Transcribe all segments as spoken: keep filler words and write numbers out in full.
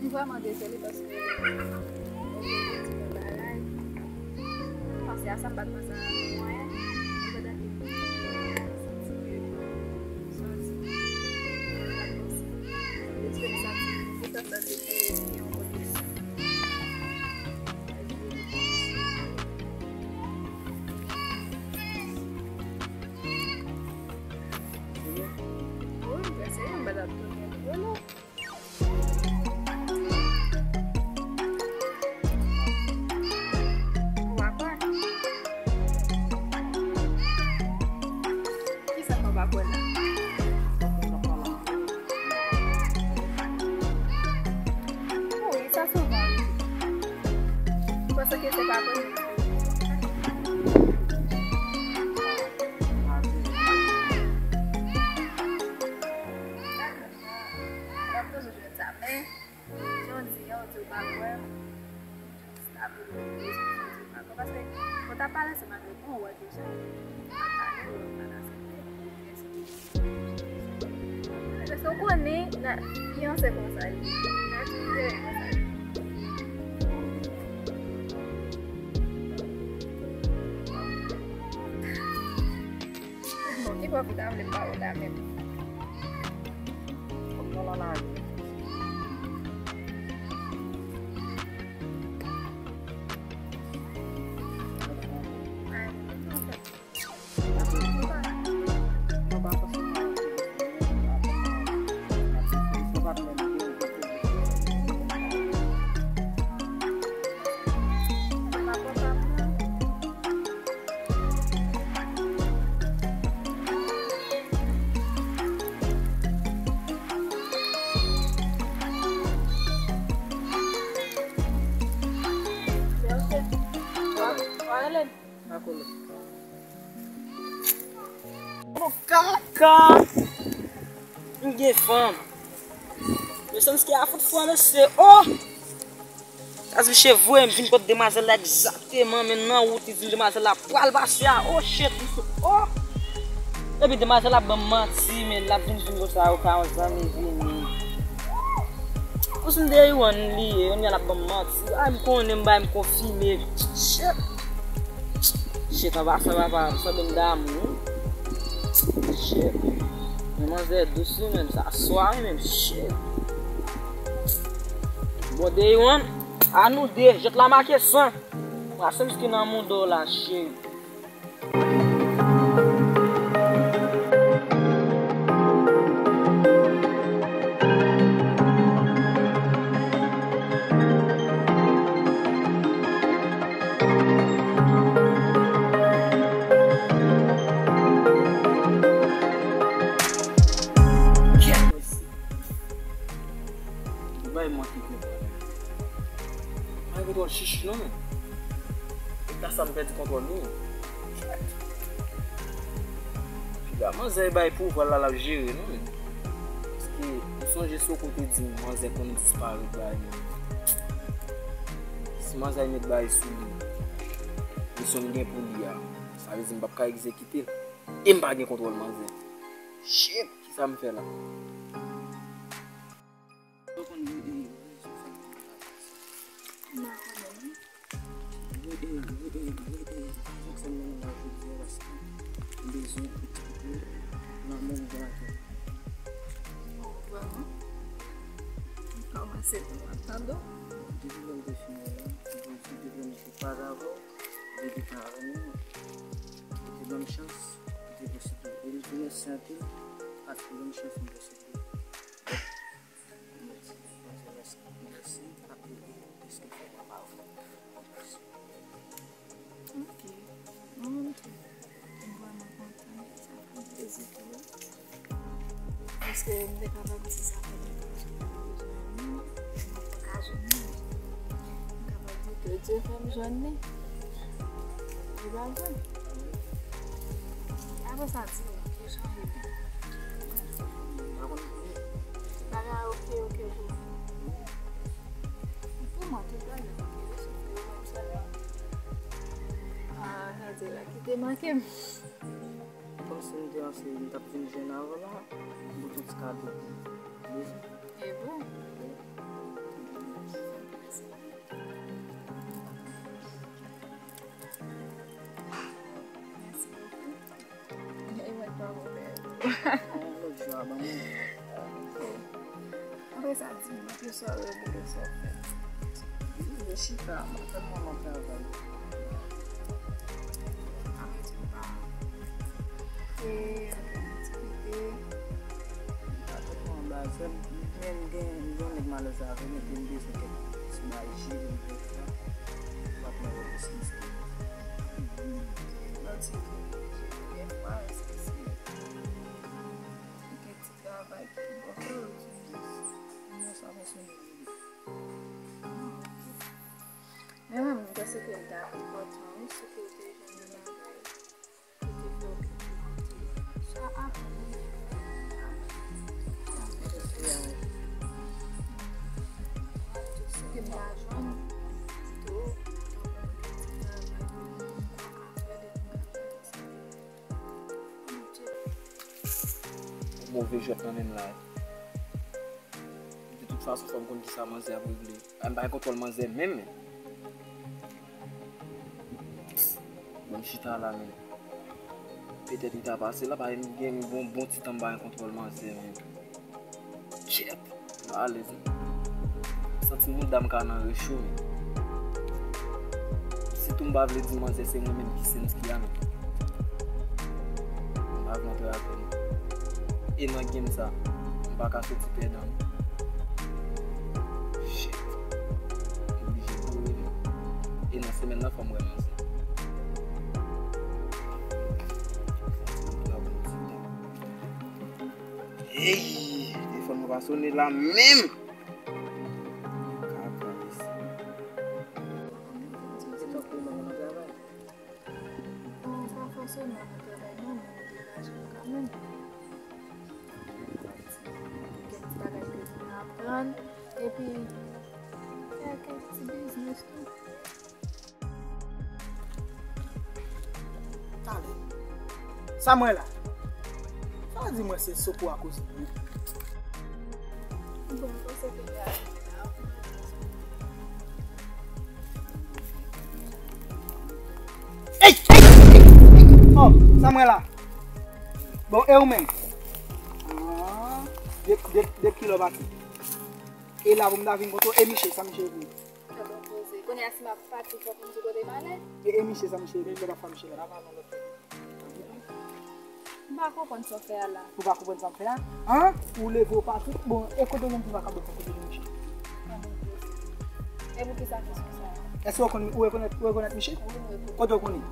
M vrèman dezole paske ou vin di yon bagay. Panse a sa, m pa t panse a mwen. Mwen pa t santi ke, santi, m pa t panse. Deske m santi, poutan santi ke gen yon kote. Wi, m prese, m pa t ap tounen. Ou pa kwè? Kisa k pa kwè la? Wi, sa souvan rive. Ou panse ke se pa premye fwa? N ap toujou jwenn sa, men jan w di an, w di w pa kwè, m jis ta vle w di w pa kwè, paske mwen t ap pale ansanm avèk ou, w wè ke jan m ap pale, w pa t aksepte. Paske w konnen, na, fiyanse konsa li ye, natirèl konsa li ye. Bon, ki pwofita vle ba ou la menm. Kòm nan la lari. Bon, kaka! M gen fanm. Mesye, m se a fout fwa, mesye. Oh! Kaz misye voye m vin kot demwazèl la egzakteman, men nan wout li di m demwazèl la pral pase a. Oh shit, misye. Oh! Epi demwazèl la ban m manti, men l ap vin vin konsa, yo ka yon zanmi vini. Ou si m day one li ye, kounye a l ap ban m manti. Ay, m konnen m bay m konfime. Shit. Shit, anba sa papa, m sanble m damou. Shit. Men manzè dous wi menm, sa swa wi menm, shit. Bon, day one, a nou de, jèt la make san. Pase m ki nan mouda w la, shit. Bay manke kontwòl. Bay kontwòl chichi non men. E ka sa m pèdi kontwòl li. Piga manzè bay pouvwa l la, l ap jere non men. Paske ou sonje si w kote di m manzè konn disparèt bay mwen. Si manzè met bay sou li, misyon m gen pou li a, sa vle di m p ap ka egzekite l. E m pa gen kontwòl manzè. Shit, kisa m fè la? Ou konn, e, e, rezon sa m pa pase. M pa konnen, non. E, e, e, e, e, e, sa fè m nan la jodi a paske m bezwen eksplike lanmou m gen lakay. Bon, vrèman, m kòmanse konprann tande w. Depi lè m te fini la, m te di depi lè m te pa avè w, depi pa avè m, ou te ban m chans, ou te posib. E m di mèsi anpil, paske ban m chans m posib. Mèsi, mèsi, mèsi, mèsi, anpil, mèsi, mèsi. Ok. Mwen menm tou, m vrèman kontan. Sa fè m plezi tou. Paske m te kapab di sa fè lontan m pa jwenn moun, m pa ka jwenn moun. M kapab di ke Dye fè m jwenn li. Li pa vre. Apre sa, di m, ki jan w ye? Bagay oke, oke pou ou. Pou mwen, tout bagay oke, sòf ke ou menm sèlman. Ah, sa di la ki te manke m. Kòmsi m te panse m t ap vin jwenn avan la, m pote yon ti kado pou ou. E vre? Wi. Apre sa, di m anpil sa w regle, sa w fè. Yo chita, mwen tèlman nan travay. Apre di m pa. E, anpil aktivite. M pa tèlman anba zèb, men m gen yon nèg malèz avè m, epi m bezwen kèk ti bagay jere m kèk fwa. M ap nan yon bisnis. Nan ti vi, jere dèfwa, èske se kèk ti travay ki bon fè yo di, non, sa fonksyone. Men mwen, mwen panse ke l ta enpòtan, wi, si ke w te jwenn yon bagay ki te fè w pli kontan. Sa aprann. Si ke m ta jwenn, pito, travay pou mwen, apre de mwen. Move jwèt nan men m la. De tout fason, fò m konn kisa manzè ap regle. A, m pa gen kontwòl manzè menm. Bon, m chita la, men. Petèt li ta pase la, pa gen bon, bon ti tan m pa gen kontwòl manzè, men. Kèt! Mwen alèz, wi. Santi mouda m ka nan recho, men. Sitou m pa vle di manzè se mwen menm ki Sensky a, men. M pa vle antre avè l. E nan game sa, m pa ka soti pèdan, non. Shit. M oblije kouri, men. E nan semèn nan, fò m wè manzè. Santi mouda m nan ti tan. Ey, telefòn mwen pa sonnen la menm. Kaka, mesye. Se tankou mwen nan travay. Mwen pa fòseman nan travay non, men mwen degaje m kanmenm. Gen ti bagay ke mwen aprann, epi fè kèk ti biznis tou. Talè. Sa mwen la. Sa di mwen se Soko a koze. Bon, mwen panse ke Ey, ey, ey, ey. Oh, sa mwen la. Bon, e ou menm? Ah, de, de, de kilè w pati? E la pou m ta vin kontre w, e Miche, sa Miche vin? Sa bon koze. Kounye a si m ap pati, fòk m di kote m ale. E, e Miche, sa Miche, kote ap fè Miche la? M pa konprann sa w fè a la. Ou pa konprann sa m fè a? An? Ou leve w pati, bon, e kote w jwenn ti vakabon sa, kote w jwenn Miche? E poukisa kesyon sa a? Èske w konn, ou rekonèt, ou rekonèt Miche? Wi, m rekonèt. Kote w konnen?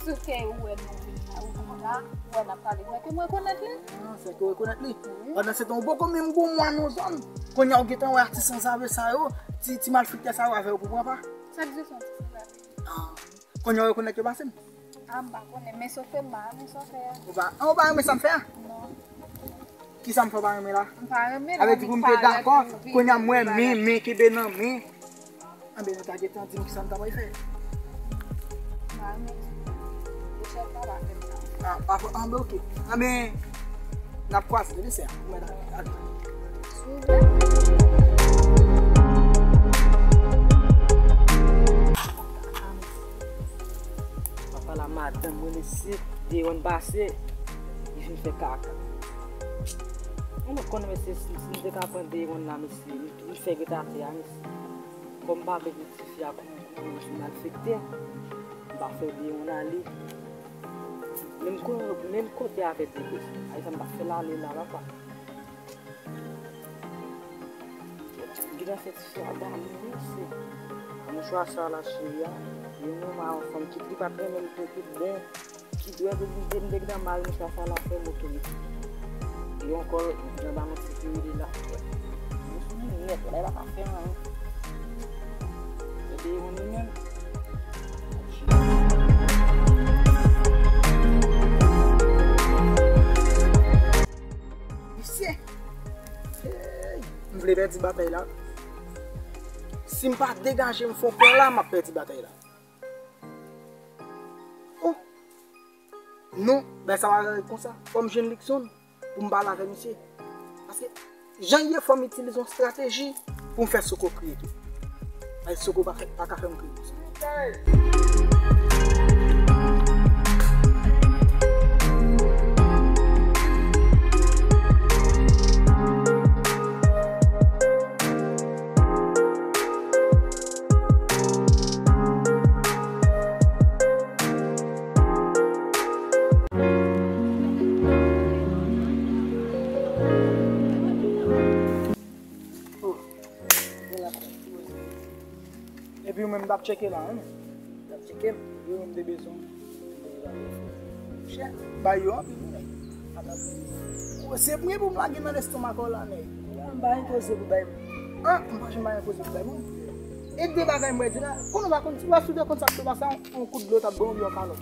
Sèke ou wè nou vin la, ou vin la, ou wè n ap pale, fèk mwen rekonèt li. Ah, fèk ou rekonèt li. Wi. Pandan se tan, ou poko menm gon mwa nan zòn. Kounye a ou gentan wè atis sanzave sa yo, ti, ti malfektè sa yo avè yo pou pran pa. Sa k di se yon ti sanzave? Ah. Kounye a ou rekonèt yo pase m? Ah, m pa konnen, men sofe m pa renmen sa w fè a. Ou pa, ah, ou pa renmen sa m fè a? Non. Kisa m fè w pa renmen la? M pa renmen l. Avè di pou m te dakò, kounye a m wè men, men kenbe nan men. Anben, nou ta gentan di m kisa m ta pral fè. Mwen menm, Michel pa va fè m sa. Ah, pa fò, anben, oke. Anben, n ap kwaze, tande sè a. Mwen la, ale. Souple. Papa la madanm mwen, mesye, deyòn pase, li fin fè kaka. Mwen konn, mesye, si, si m te ka pran deyòn la, mesye, li, li fè geta atè a, mesye. Kòm m pa vle pou tifi a kouri, kouri, se malfektè. M pa fè deyòn ale. Menm ko-, menm kote avèk Debes. Ay, sa m pa fè l ale la, papa. Geta fè tifi a damou, wi, se. Mouchwa sa la, cheri a. Yon moman yon fanm kit li pa t renmen m pou tout bon. Ki dwèt ou bliye m te gentan mal, mouchwa sa la fè m otomatik. E ankò, li anba yon ti pye li la. Mwen sou li nèt, la, la pa fè anyen. Epi, yon li menm. Misye! Hey! M vle pèdi batay la. Si m pa degaje m fè yon plan la, m ap pèdi batay la. Oh! Non, bagay sa pa ret konsa. Fò m jwenn Luckson pou m pale avè misye. Paske, jan l ye, fò m itilize yon estrateji pou m fè Soko kriye tou. Paske Soko pa fè, pa ka fè m kriye konsa. Epi ou menm t ap tcheke la, wi. T ap tcheke m. Wi, ou menm te bezwen. Chè, bay yo anpil, wi, nèg. Ata, se mwen pou m lage nan lestomak ou la, nèg. M pa gen koze pou bay moun. Ah, m pa janm bay koze pou bay moun. E de bagay mwen di la, konnen w pa konn, si w ap sou de konn sa k te pase, yon, yon kout dlo t ap ban w, yon kalòt.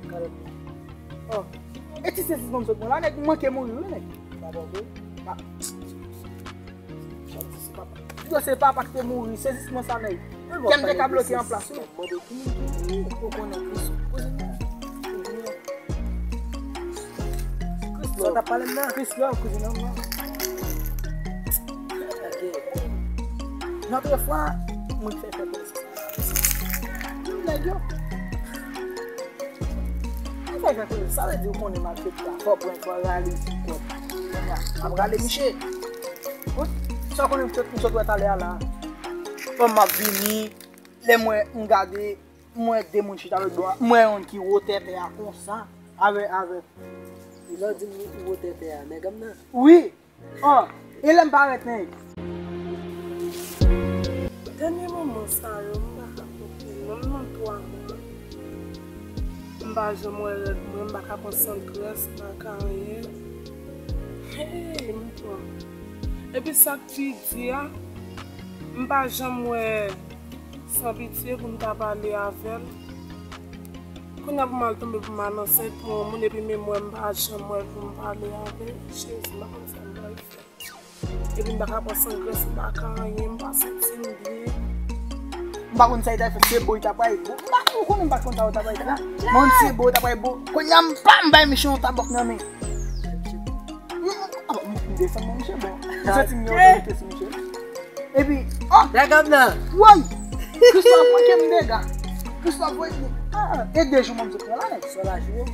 Kalòt. Oh. E ti sezisman m sot mwen la, nèg, m manke mouri, wi, nèg. Pa bon, wi. Pa. Yo, se papa ki te mouri, sezisman sa, nèg. Kè m te ka bloke an plas, wi. Ou konnen Chris, kouzin mwen. Chris Love. Sa w t ap pale m nan? Chris Love, kouzin mwen. Ok. Lòt fwa, mwen fè fè konesans. Nèg yo. Mwen fè fè konesans. Sa vle di ou konnen malfektè a. Fò pran, fò rale sou kòb. Kounye a, m ap rale miche. Wi. Sa w konnen m sot, m sot wè talè a la. Fanm m ap vini. Lè mwen, m gade, mwen de moun chita lòt bò a. Mwen yon ki wo tètè a konsa. Avè, avè. Lè w di m wo tètè a, nèg an m nan. Wi. Oh, e lè m parèt, nèg? Dènye moman sa yo, m pa ka konprann non, nan twa mwa. M pa janm wè règ mwen, m pa ka pran san grès, m pa ka anyen. Hey, m pran. Epi sa k pi di a, m pa janm wè San Pitye pou m ta pale avè l. Kounye a pou m al tonbe pou m al ansent pou yon moun, epi menm wè m pa janm wè l pou m pale avè l. Jezi, m pa konn sa m pral fè. Epi m pa ka pran san grès, m pa ka anyen, m pa santi m byen. M pa konn sa li ta fè, se bo li ta pral bo. M pa, ou konnen m pa konn sa yo ta pral fè. Mwen se bo li ta pral bo. Kounye a m pa m bay miche yon tabòk nan men. M, m, ah, m desann mwen, miche bon. M santi m gen otorite sou miche. Epi, oh! Nèg an m nan. Woy! Christophe manke m dega. Christophe voye m. Ah, e de jou mwen m sot pran la, nèg. Sou la jou.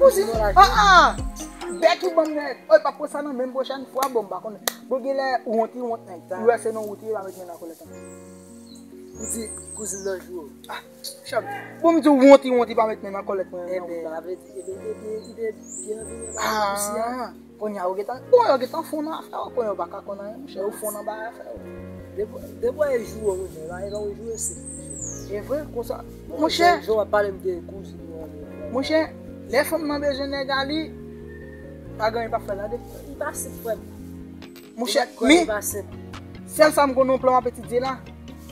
Kouzin, ah, ah! Bèk ou ban m, nèg. Oy, pa pran sa nan men m pwochèn fwa, bon, m pa konnen. Bon, genlè, ou wont, ou wont, nèg. Ou wè se nan wout, ou pa met men nan kòlèt an. Ou di, kouzin nan jou. Ah, chòm. Bon, m di, ou wont, ou wont, ou pa met men nan kòlèt mwen. Ebyen, sa vle di, ebyen, ebyen, ebyen, byen vini, ah, kounye a, ou gentan, bon, yo gentan fon nan afè w, kounye a, ou pa ka konn anyen, monchè, ou fon nan bagay afè w. Depi, depi w jou ou, monchè, pa gen yon jou isi. E vre, konsa, monchè. Jan w ap pale m de kouzin ou an, monchè, lè fanm nan bezwen nèg a li, pa gen anyen pa fè la de. Li pa senp, frè m. Monchè, men, sèl sa m konnen, yon plan m ap etidye la,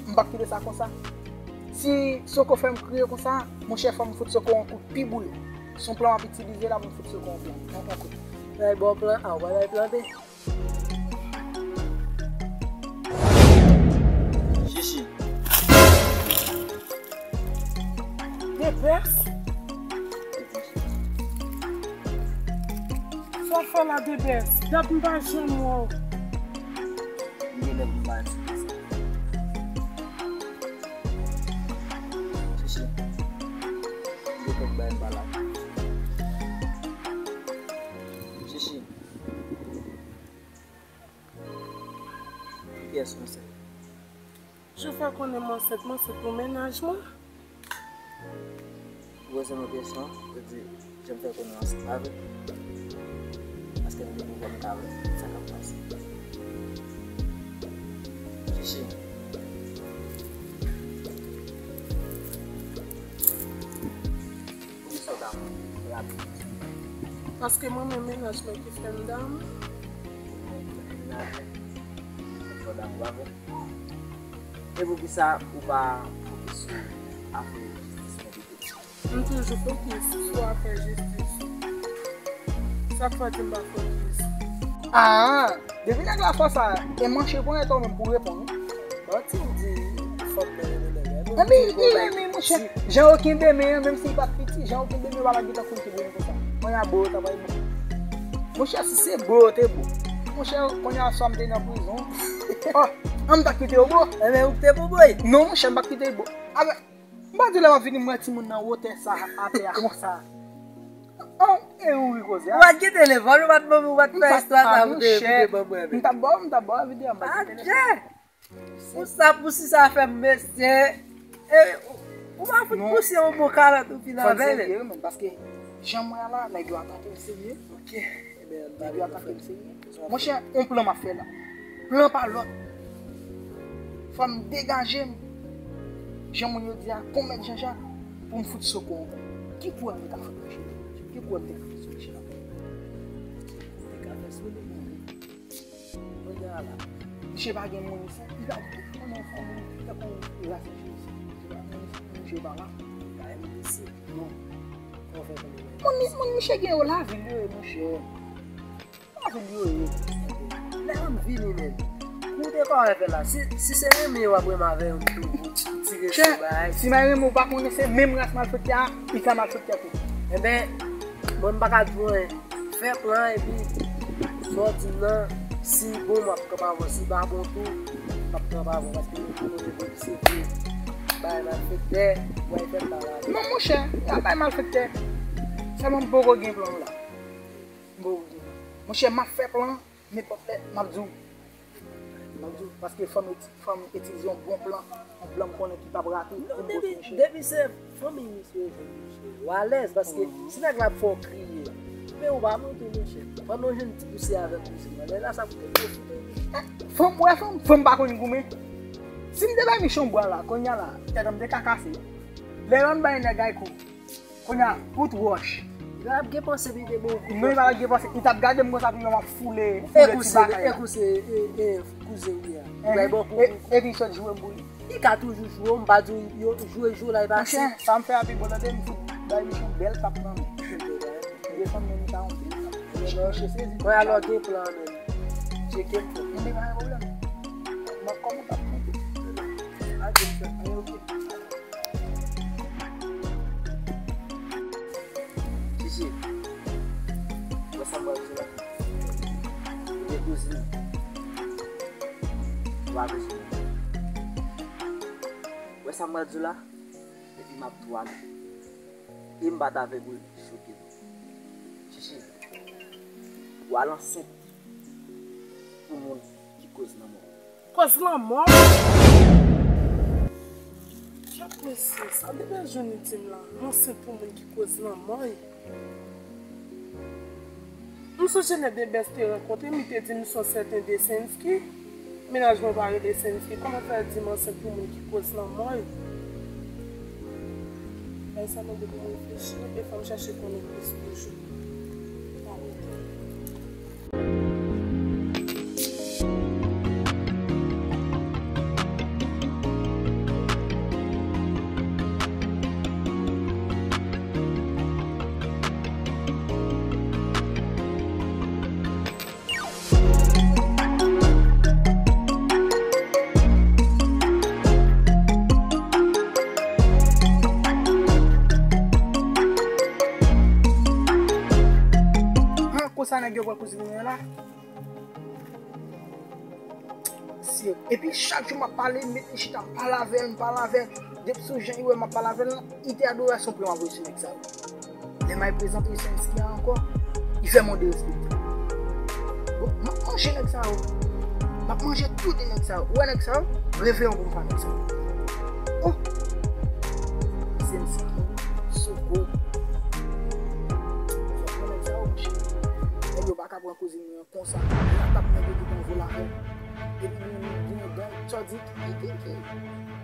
m p ap kite sa konsa. Si Soko fè m kriye konsa, monchè, fò m fout Soko yon kout pi boule. Se yon plan m ap itilize la pou m fout Soko yon plan, yon, yon kout. Bay bon plan, a, w bay plan B. Chichi. Depès? Sa w fè la, Depès? Dat m pa janm wè w. M gen lè pou m pa eksplike sa. Chichi. M gen kèk bagay m pa la. Chichi. Pou kiyès ou ansent? Jan w fè konnen m ansent, m ansent pou mennaj mwen? Ou poze m yon kesyon, ou di, jan m fè konnen w ansent, pa vre? Paske m gen pou m ka wè sa k ap pase. Chichi. Poukisa w ta rapi konsa? Paske mwen menm mennaj mwen ki fè m damou. Mennaj ou fè w damou, pa vre? E poukisa ou pa fokis sou afè jistis nan pito? M toujou fokis sou afè jistis. Sa k fè w di m pa fokis? Ah! Depi nèg la fè sa, e manche ponyèt ou menm pou reponn, wi. Bon, ti di fòk bèl renmen nèg la. Epi, li renmen, monchè. Jan yo kenbe men an, menm si li pa t piti, jan yo kenbe men an, pa t gentan konn kenbe men konsa. Kounye a bo yo ta pral bo. Monchè, si se bo yo te bo. Monchè, kounye a swa m te nan prizon. Oh, an m ta kite yo bo. Enben, ou te bo, boy? Non, monchè, m pa t kite yo bo. Avèk M pa di lè w ap vini, m wè timoun nan wotè sa, atè a, konsa. An, e ou ri koze a. Ou pa t gen telefòn, ou pa t ban m, ou pa t fè istwa sa pou te, pou te ban mwen, men. M t ap ba w, m t ap ba w videyo a, m pa t gen telefòn. Adje! Pou sa, pou si sa fè m mesye. E, ou, ou pa fout pouse yon bon kalòt ou fin avè l. Fò n serye, wi, men, paske jan m wè a la, nèg yo atake m serye. Ok. Nèg yo atake m serye. Monchè, yon plan m ap fè la. Plan pa lòt. Fò m degaje m. Jan moun yo di a, konmèt Jean Jacques, pou m fout soko ankò. Ki kourè m te ka fout Michel? Ki kourè m te ka fè sou Michel ankò? M te ka fè sou li, men kounye a la, misye pa gen moun isit, li pa gen moun nan fanmi, tankou ras Jezi. Misye pa moun isit, misye pa la. Kay M D C, non. Kòfè konn moun, moun misye gen yo lavil yo ye, monchè. Lè m vini, men. Koute kòrèk la. Si, si se renmen w ap renmen avè yon tou, ti reso bagay. Si m renmen w pa konnen se menm ras malfektè a, li ka malfektè tou. Enben, mwen m pa ka di w anyen. Fè plan epi sa w di m nan, si bon m ap kanpe avè w, si pa bon tou, m ap kanpe avè w. Paske mwen konnen depi se vye bagay malfektè, w al fè bagay. Non, monchè, y a bay malfektè. Sèlman m poko gen plan w la. M poko gen plan. Monchè, m ap fè plan. Nenpòt lè, m ap di w. M ap di w, paske fò m iti-, fò m itilize yon bon plan, yon plan m konnen ki p ap rate pou m pote misye. Depi se fanmi misye, misye, w alèz, paske si nèg la ap fè w kriye, men ou pa monte, monchè. Pandan w jwenn ti pouse avèk misye, lè la sa pou te pwofite. Fanm, w wè fanm, fanm pa konn goumen. Si m te bay misye yon bwa la, kounye a la, tèt an m te ka kase. Lè yo ann bay nèg ay kou. Kounye a, kout wòch. Li pa t ap gen panse pou li te ba w kout wòch. Non, li pa t ap gen panse. Li t ap gade m konsa tou, m ap foule, foule ti bagay la. E kou se, e, e, kouzen w ye a. Li bay bon kou. E, epi li sot joure m pou li. Li ka toujou joure w, m pa di w, yo, joure, joure la, li pa si. Monchè, sa m fè a pi bon, tande, m fout bay misye yon bèl tap nan men. M desann men li ta yon bèl tap. Misye sezi. Mwen alò gen plan, men. Tcheke m. Mwen pa gen pwoblèm. M ap kòmanse ap monte. A, gen plan. Anyen, oke. Chichi, wè sa m pral di w la? Ou gen kouzin. Ou pa bezwen. Wè sa m pral di w la? Epi m ap tou ale. E m pa t avèk ou, li choke m. Chichi, ou al ansent pou moun ki koz lanmò. Koz lanmò? Kèt mesye, sa te byen jwenn li di m la. M ansent pou moun ki koz lanmò. M sonje lè Debès te rankontre m, li te di m se yon sèten Desenski. Mennaj mwen pa rele Senski. Kòman fè l di m ansent pou moun ki koz lanmò? Bagay sa mande pou m reflechi, e fò m chèche konnen plis toujou. Pa rete. An, konsa nèg yo pran kouzin mwen la. Sye. Epi chak jou m ap pale, m met li chita, m pale avè l, m pale avè l. Depi sou jan li wè m ap pale avè l lan, li te adorasyon pou l ap voye sou nèg sa yo. Lè m al prezante Senski a ankò, li fè m yon derespekte. Bon, m ap manje nèg sa yo. M ap manje tout de nèg sa yo. Ou wè nèg sa yo? Reveyon pou m pa nèg sa yo. Oh! Senski, Soko. Fòk pran nèg sa yo, monchè. Nèg yo pa ka pran kouzin mwen an konsa. La t ap nèg yo ki konvo la. Epi nou, nou, nou, nou, sa w di, ki, ki, ki.